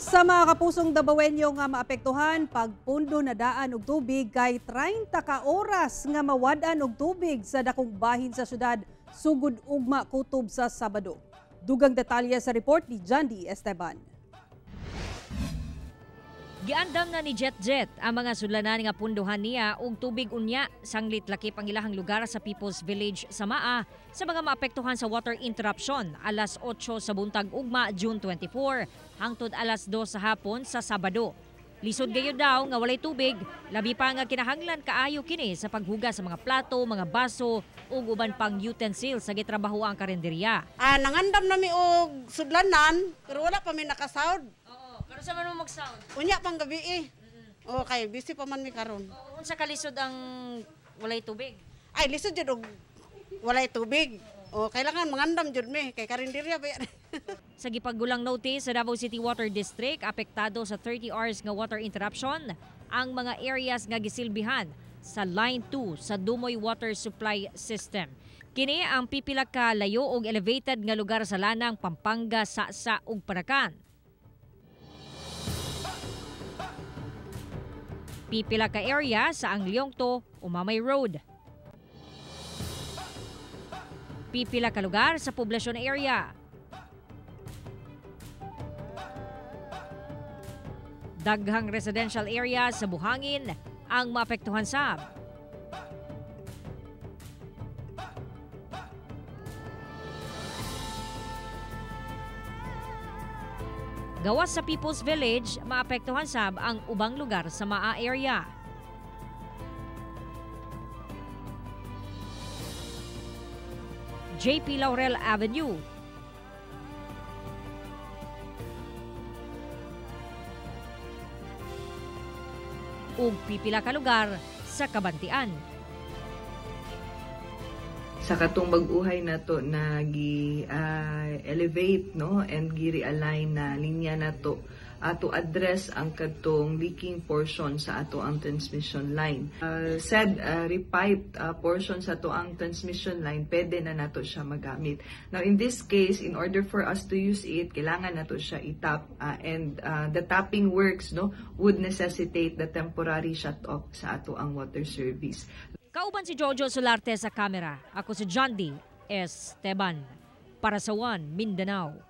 Sa mga kapusong Dabawenyo nga maapektuhan, pagpundo na daan og tubig kay 30 ka oras nga mawad-an og tubig sa dakong bahin sa syudad sugod ugma kutob sa Sabado. Dugang detalye sa report ni Jandy Esteban. Giandam na ni Jet Jet ang mga sudlanan nga punduhan niya og tubig unya sanglit lakip ang ilahang lugar sa People's Village sa Maa sa mga maapektuhan sa water interruption alas 8 sa buntag ugma June 24 hangtod alas 2 sa hapon sa Sabado. Lisod gayud daw nga walay tubig, labi pa nga kinahanglan kaayo kini sa paghugas sa mga plato, mga baso ug uban pang utensils sa gitrabaho ang karinderya. Nangandam nami og sudlanan pero wala pa mi nakasound. Oo, pero sa man mo mag-sound? Unya pang gabi eh. Okay, busy pa man mi karon. Unsa kalisod ang walay tubig? Ay, lisod jud og walay tubig. O kailangan mangandam jud mi kay karinderya ba yan. Sa gipagulang notice sa Davao City Water District, apektado sa 30 hours nga water interruption ang mga areas nga gisilbihan sa Line 2 sa Dumoy Water Supply System. Kini ang pipila ka layo og elevated nga lugar sa Lanang, Pampanga, Sasa ug Parakan. Pipila ka area sa Angliongto, Umamay Road. Pipila ka lugar sa poblasyon area. Daghang residential area sa Buhangin ang maapektuhan sab. Gawas sa People's Village, maapektuhan sab ang ubang lugar sa Maa area. JP Laurel Avenue, ug pipila ka lugar sa Kabantian. Sa katong bag-uhay nato na gi elevate, no, and gi-realign na linya nato to address ang kadtong leaking portion sa ato ang transmission line. Said repiped portion sa ato ang transmission line, pwede na nato siya magamit. Now in this case, in order for us to use it, kailangan nato siya itap and the tapping works, no, would necessitate the temporary shut off sa ato ang water service. Kauban si Jojo Solarte sa kamera. Ako si John D. Esteban. Para sa One Mindanao.